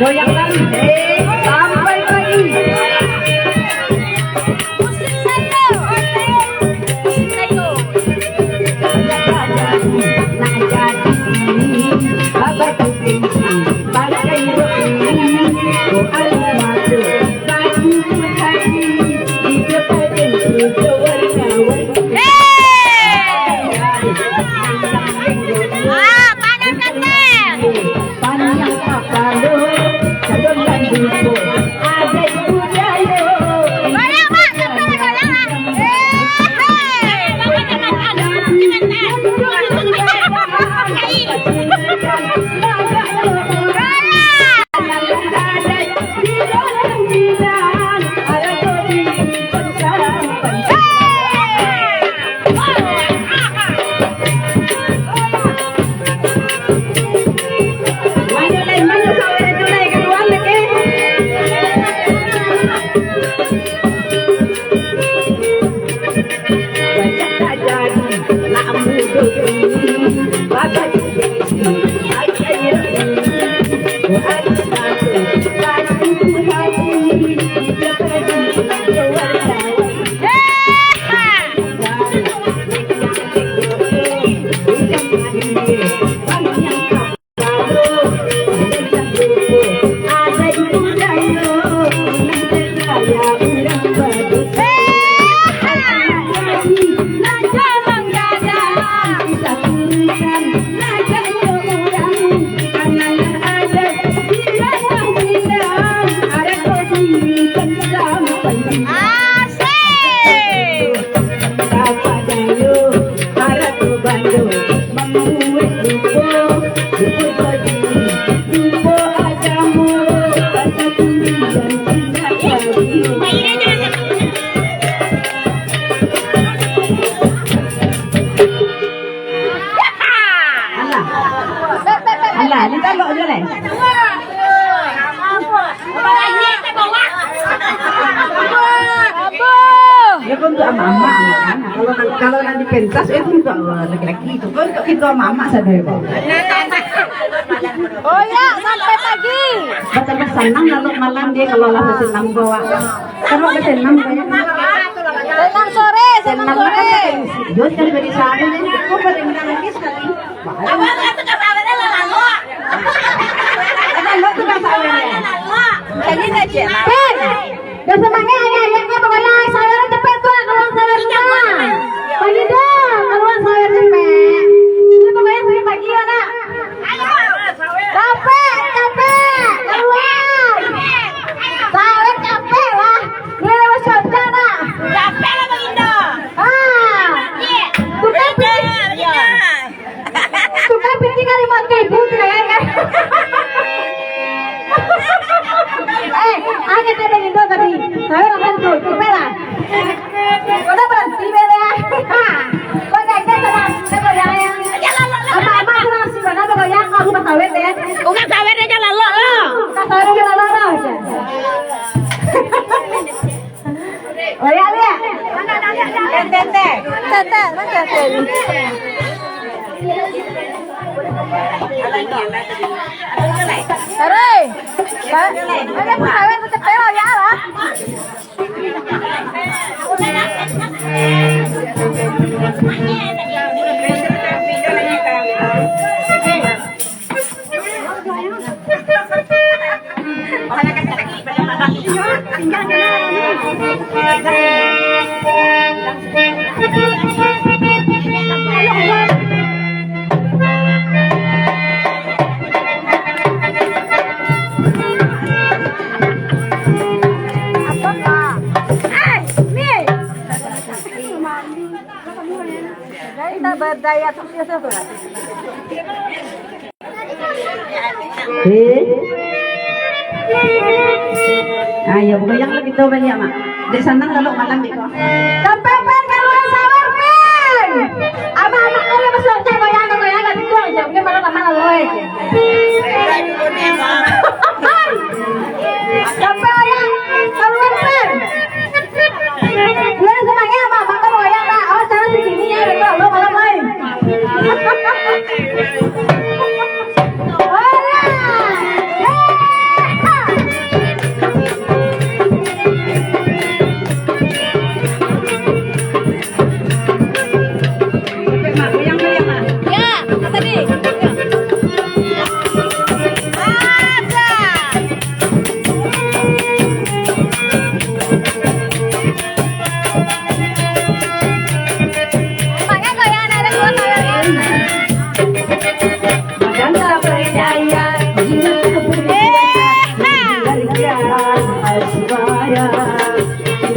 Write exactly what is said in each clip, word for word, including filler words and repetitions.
Goyang tarik, eh, sampai pagi. Goyang, Mak, sampai goyang, Mak. Eh, hei. Asik. Alah. Alah, ditalok je lai. Ya kan untuk amak-amak kan. Kalau nan, kalau nan di pentas itu untuk laki-laki itu. Kalau untuk kita amak-amak saja ya, Bang. Oh ya, sampai pagi. Betambah sanang lalu malam dia kalau lah senang bawa. Kalau ada senang banyak. Senang sore, senang sore. Yo kan dari sana ni, kok pada bilang lagi sekali. Abang kata kata ada lalu. Ada lo tu bahasa awalnya. Jadi tak je. Dah semangat anak-anak ni, pokoknya sawer cepet tu, keluar sawer semua. Pagi dah, keluar sawer cepet. Ini pokoknya sering pagi ya, nak. Capek, capek, keluar. Sawer capek lah. Dia lewat saja, nak. Capek lah, Bang Indo. Ah. Tukar pikir. Tukar pikir kali mati, Bu, tidak kan? Eh, ada tadi Indo tadi. Saya akan tuh, coba lah. Udah berhenti, Bebe. Kau jangan, jangan, jangan, jangan. Apa-apa, aku langsung, kenapa kau yang aku tak tahu, ya? Bukan sawit dia jalan lo, lo. Tak tahu, dia jalan lo, lo. Oh ya, lihat. Tete, tete. Tete, tete. Hore. Ba-, ada pesawat tu cepet lah, ya lah. Kita berdaya tu. Eh? Ah, ya, bukan yang lebih tahu banyak, Mak. Dek sanang lalu malam, Bik, kok. Sampai pen, kaluar sawer, pen. Abah, anak kau yang masuk, cek goyang, goyang, ganti tuang, cek. Mungkin malam lama lalu, eh. Sampai, ya, kaluar, pen. Bulan semangat, Mak, makan wayang, Mak. Awas, jangan segini, ya, betul, lo malam lain.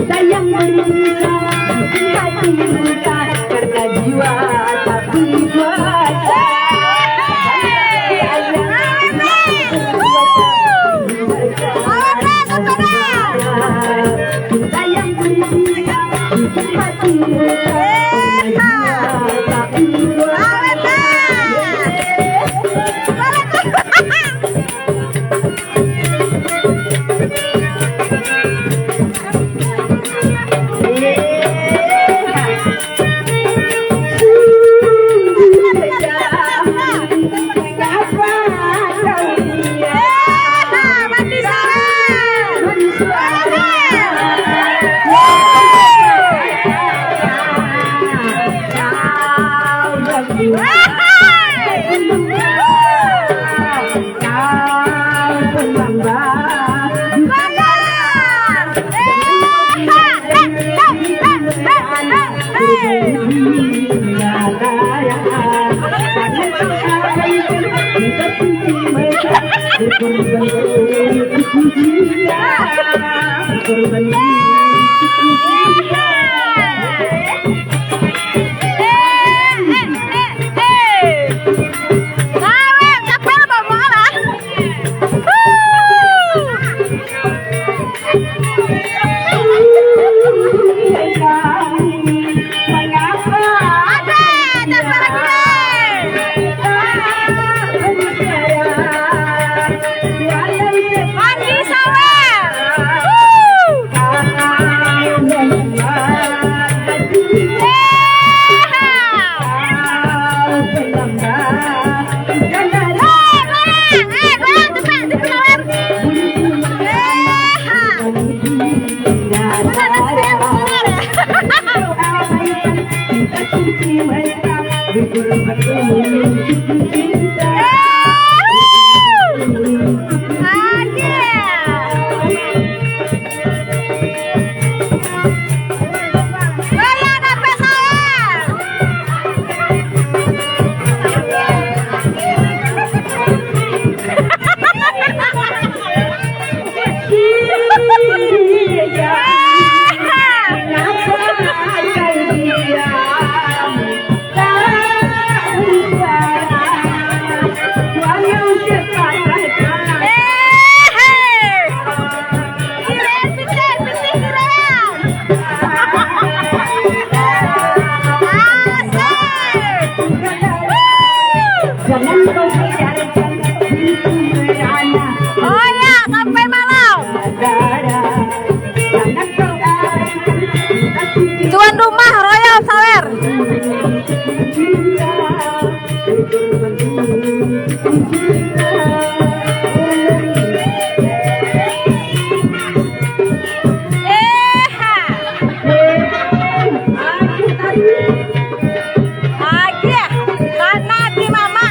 Sayang berpisah, hati luka karena jiwa tak berkuasa. Cinta yang berpisah, hati luka karena jiwa tak berkuasa. Oh ya, sampai malam. Tuan rumah Royal Sawer. Eha. Agiah, tanah di mama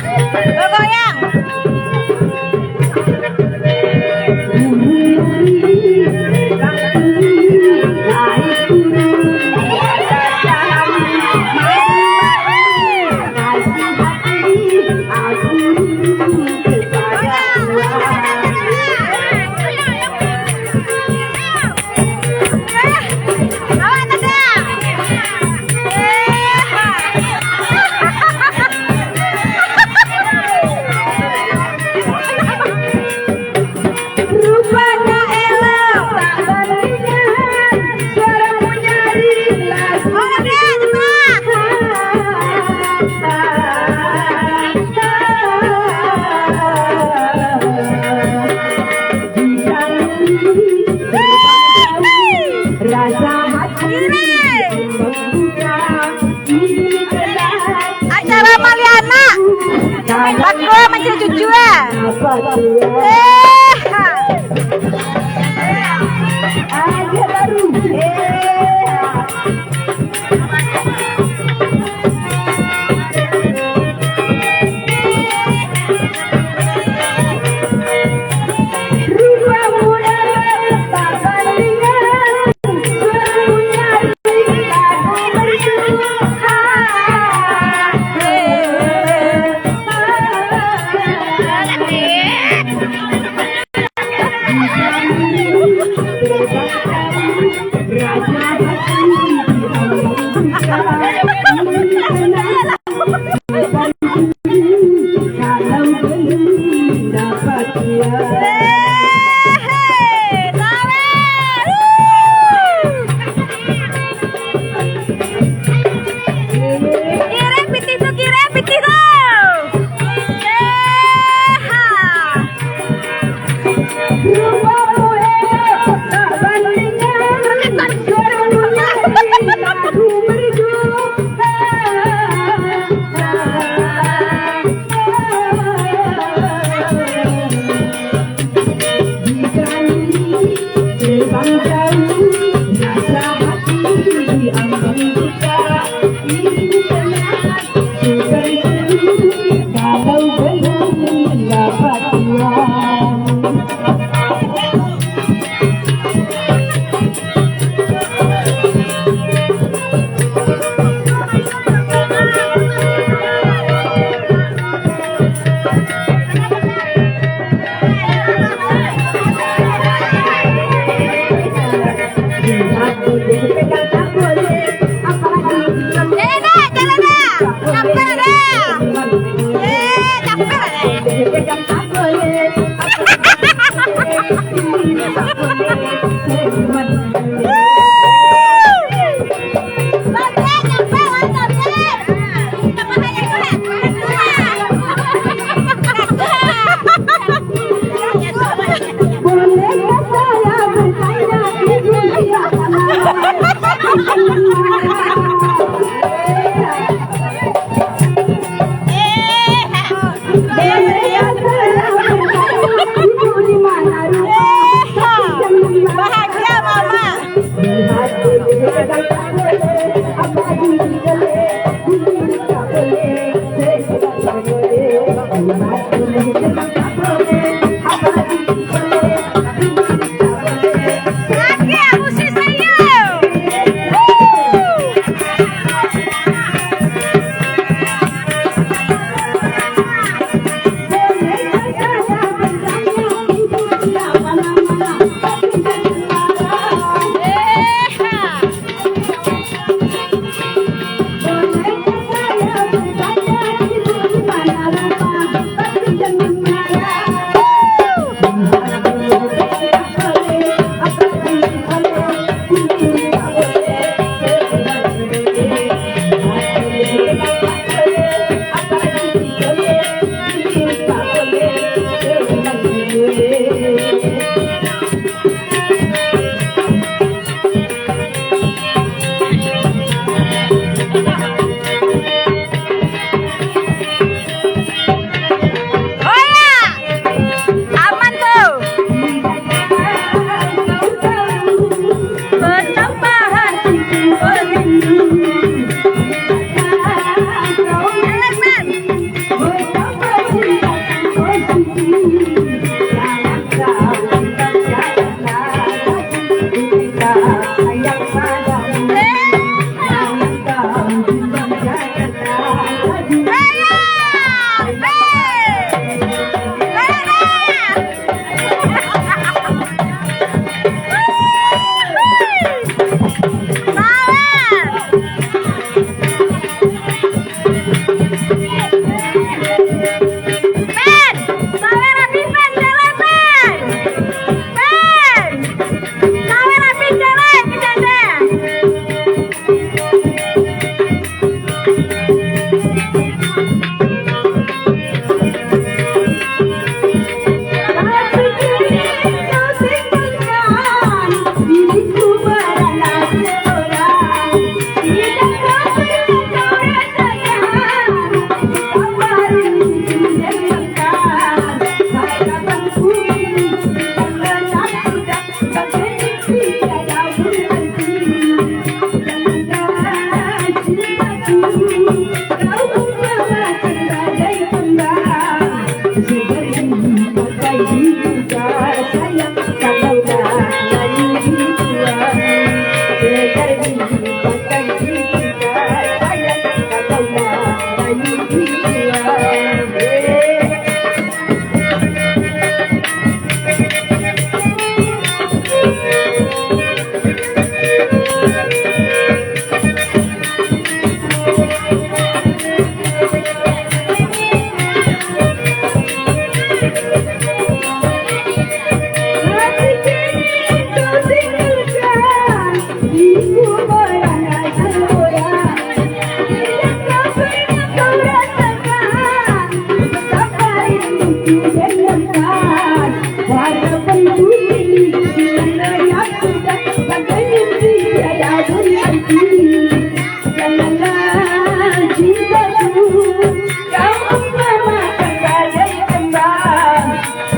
Bakua mancari cucu, ah. Eh, ha. Kirek pitih tu, kirek pitih tu. Yeha. Bahagia mama.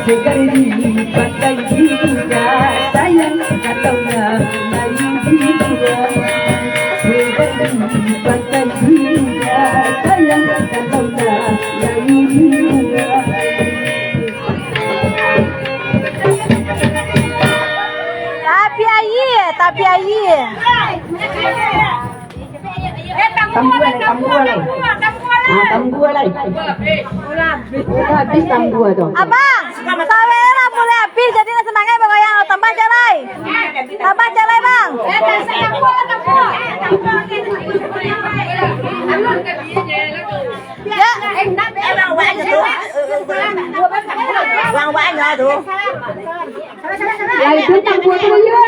Segar di pantai Hindia, sayang kalau nak lalu di luar. Segar di pantai Hindia, sayang kalau nak lalu di luar. Tapi aia, tapi aia. Tambua lai, tambua lai. Ah, tambua lai. Udah habis tambua tu. Abang, saweh lah mulai habis, jadi nak semangat bagoyang. Tambah cek lai. Tambah cek lai, Bang. Ya. Wang banyak tu. Lai tu tambua tu ya.